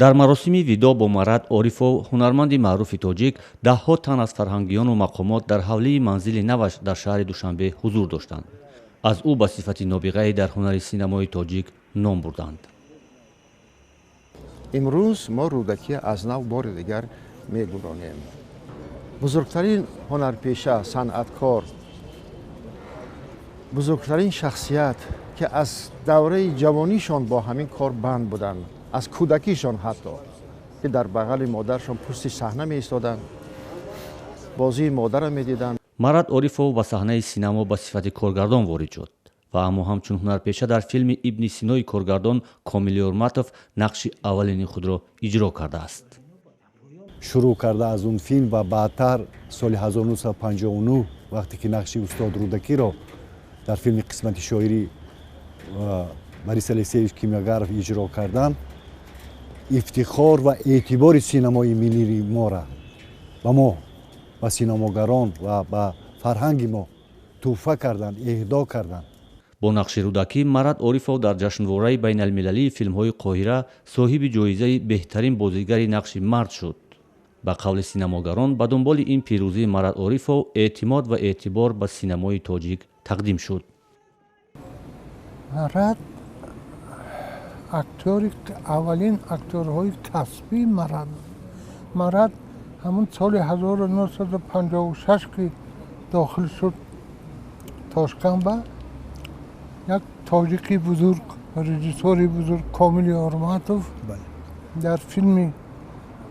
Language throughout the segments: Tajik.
Дар маросими видоъ бо Марат Орифов, ҳунарманди маъруфи тоҷик, даҳҳо тан аз фарҳангиёну мақомот дар ҳавлии манзили наваш дар шаҳри Душанбе ҳузур доштанд. Аз ӯ ба сифати нобиғае дар ҳунари синамои тоҷик ном бурданд. Имрӯз мо Рӯдакӣ аз нав бори дигар мегӯронем. Бузургтарин ҳунарпеша, санъаткор, бузургтарин шахсият, ки аз давраи ҷавонишон бо ҳамин кор банд буданд, аз кӯдакишон ҳатто, ки дар бағали модаршон пушти саҳна меистоданд, бозии модарро медиданд. Марат Орифов ба саҳнаи синамо ба сифати коргардон ворид шуд ва аммо ҳамчун ҳунарпеша дар филми «Ибни Синои» коргардон Комил Ёрматов нақши аввалини худро иҷро кардааст. Шурӯъ карда аз он филм ва баъдтар соли 1959, вақте ки нақши устод Рӯдакиро дар филми «Қисмати шоирӣ» Борис Алексеевич Кимёгаров иҷро кардам, ифтихор ва эътибори синамои миллии мора ба мо, ба синамогарон ва ба фарҳанги мо тӯҳфа карданд, эҳдо карданд. Бо нақши Рӯдакӣ Марат Орифов дар ҷашнвораи байналмилалии филмҳои Қоҳира соҳиби ҷоизаи беҳтарин бозигари нақши мард шуд. Ба қавли синамогарон, ба дунболи ин пирӯзии Марат Орифов эътимод ва эътибор ба синамои тоҷик тақдим шуд. Марат актёри, аввалин актёрҳои касбии Марат ҳамун соли 1956, ки дохил шуд Тошканба, як тоҷики бузург, режиссори бузург Комил Ёрматов дар филми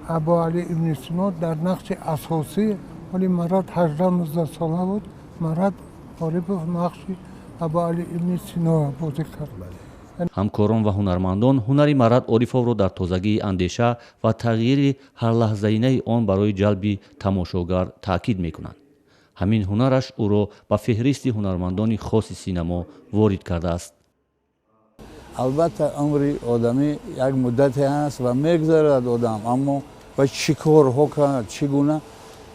«Абуалӣ ибни Сино» дар нақши асосӣ, вале Марат 18-19 сола буд, Марат Орипов нақши Абуалӣ ибни Синоро бозӣ кард. Ҳамкорон ва ҳунармандон ҳунари Марат Орифовро дар тозагии андеша ва тағйири ҳарлаҳзаинаи он барои ҷалби тамошогар таъкид мекунанд. Ҳамин ҳунараш ӯро ба феҳристи ҳунармандони хоси синамо ворид кардааст. Албатта, умри одамӣ як муддате ҳаст ва мегузарад одам, аммо ва чӣ корҳо кард, чӣ гуна,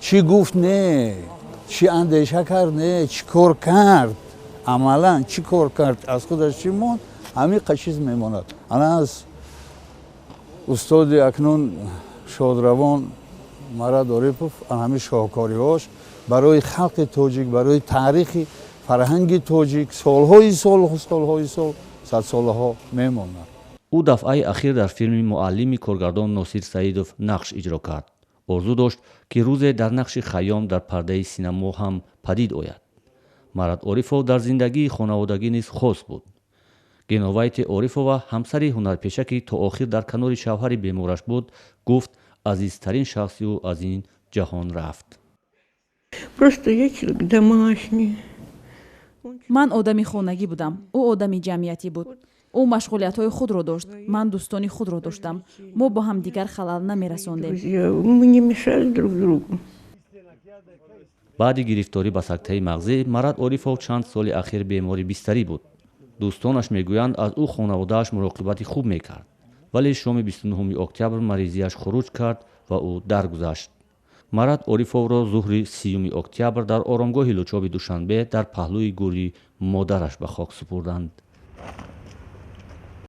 чӣ гуфт, не чӣ андеша кард, не чӣ кор кард, амалан чӣ кор кард, аз худаш чӣ монд, ҳамин чиз мемонад. Ана аз устоди акнун шодравон Марат Орипов ҳамин шоҳкориҳош барои халқи тоҷик, барои таърихи фарҳанги тоҷик солҳои сол, солҳои сол, садсолаҳо мемонад. Ӯ дафъаи ахир дар филми «Муаллими» коргардон Носир Саидов нақш иҷро кард. Орзу дошт, ки рӯзе дар нақши Хайём дар пардаи синамо ҳам падид ояд. Марат Орифов дар зиндагии хонаводагӣ низ хос буд. Геновайте Орифова, ҳамсари ҳунарпеша, ки то охир дар канори шавҳари бемораш буд, гуфт, азизтарин шахси ӯ аз ин ҷаҳон рафт. Просто я человек домашний. Ман одами хонагӣ будам, ӯ одами ҷамъиятӣ буд. Ӯ машғулиятҳои худро дошт, ман дӯстони худро доштам. Мо бо ҳамдигар халал намерасондем. Друзья, мы не мешали друг другу. Баъди гирифторӣ ба сактаи мағзӣ Марат Орифов чанд соли ахир бемори бистарӣ буд. Дӯстонаш мегӯянд, аз ӯ хонаводааш муроқибати хуб мекард, вале шоми 29 октябр маризиаш хуруҷ кард ва ӯ даргузашт. Марат Орифовро зуҳри 30 октябр дар оромгоҳи Лучоби Душанбе дар паҳлӯи гӯри модараш ба хок супурданд.